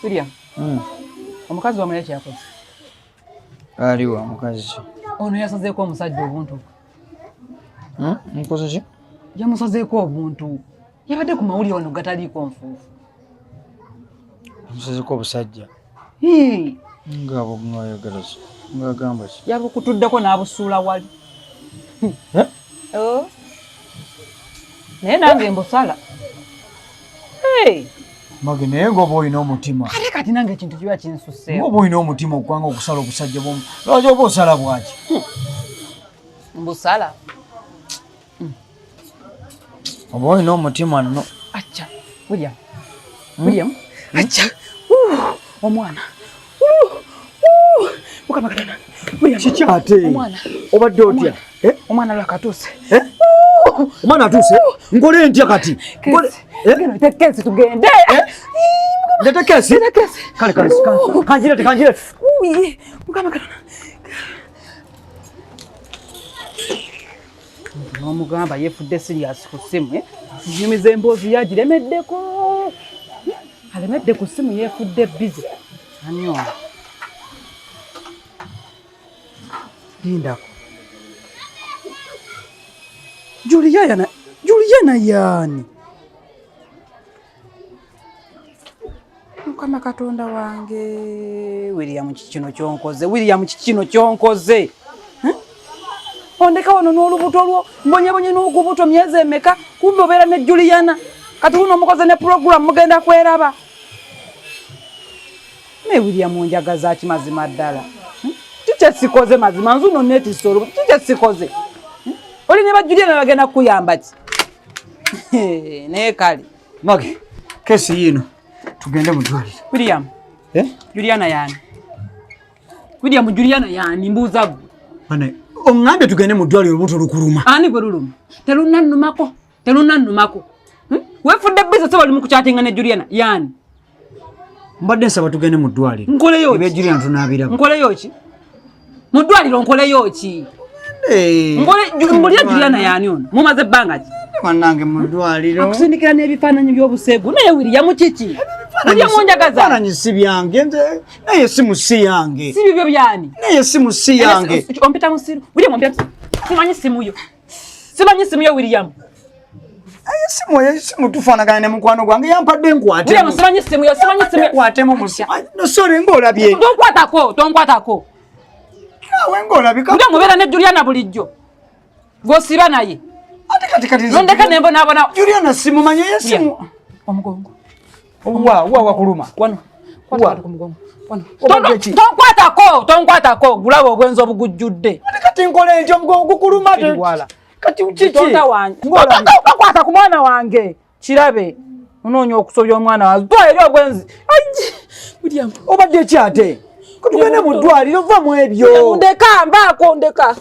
William. Omukazi wamwe kyakoze. Aliwa mukazi. Ono yasazeeko omusajja obuntu. Nkoze ki? Yamusazeeko obuntu. Yabadde ku mawulire wano gataliiko nfuufu. Yamusazeeko obusajja. Nga bw'oyogera ki? Ng'agamba ki? Yabukutuddeko n'abusuula wali. Oh. Naye nange mbusala. Hey. Mage naye ng'oba olina omutima. Ate kati nange ekintu kiba kinsusseewo. Ng'oba olina omutima okwanga okusala obusajja bw'omu. Lwaki oba osala bwaki? Mbusala. Oba olina omutima nno. Acha. William. William. Acha. Omwana. Mukama Katonda. William. Kiki ate? Omwana. Obadde otya? Omwana lwakatuuse. Omwana atuuse? Nkole ntya kati? Kesi tugende. Ndete kesi? Kale kale kanjirete kanjirete. Mukama Katonda. N'omugamba yeefudde serious ku ssimu. Nyumiza emboozi yagiremeddeko. Alemedde ku ssimu yeefudde busy. Ani ono? Lindako. Juliana, Juliana yaani? Mukama Katonda wange, William kikino kyonkoze, William kikino kyonkoze. Ondeka wano n'olubuto lwo, mbonyebonye n'okubuto myezi emeka, kumbe obeera ne Juliana. Kati wuno omukoze ne program mugenda kweraba. Ne William onjagaza ki mazima ddala? Kiki sikoze mazima, nzuno neetisse olubuto, kiki sikoze? Oli ne ba Juliana bagenda kukuyamba ki? Naye kale. Mage, kesi yino. Tugende mu ddwaliro. William. Juliana yaani? William Juliana yaani mbuuza ggwe. Bane, oŋŋambye tugende mu ddwaliro olubuto lukuluma. Ani gwe luluma? Terunnannumako, terunnannumako. Weefudde busy so bali mu kukyatinga ne Juliana yaani? Mbadde nsaba tugende mu ddwaliro. Nkoleyo ki? Ebya Juliana tunaabiraba. Nkoleyo ki? Mu ddwaliro nkoleyo ki? Mbulira Juliana yaani ono? Mumaze ebbanga ki? Bannange mu ddwaliro. Akusindikira n'ebifaananyi by'obuseegu. Naye William kiki? William onjagaza. Ebifaananyi si byange nze naye simu si yange. Si bibyo byani? Naye simu si yange. Ompita musiru. William ompita musiru. Simanyi simu yo. Simanyi simu yo William. Simu yo simu tufaanagana ne mukwano gwange yampadde nkwate. William simanyi simu yo, simanyi simu yo. Nkwatemu musiru. No sorry ng'olabye. Tonkwatako, tonkwatako. Naawe ng'olabye. William obeera ne Juliana bulijjo. Gw'osiba naye. Ate kati kati. Nondeka ne mbonaabona. Juliana simumanyi ye simu. Omugongo. Wa wa wakuluma. Wano. Kwata ku mugongo. Wano. Tonkwatako, tonkwatako. Gulaba obwenzi obugujjudde. Ate kati nkole ntya omugongo gukuluma. Kati kiki? Tonta wange. Tonkwata ku mwana wange. Kirabe. Onoonya okusobya omwana wange. Twa eri obwenzi. William. Obadde ki ate? Tugende mu ddwaliro va mu ebyo. Ndeka mbaako ndeka.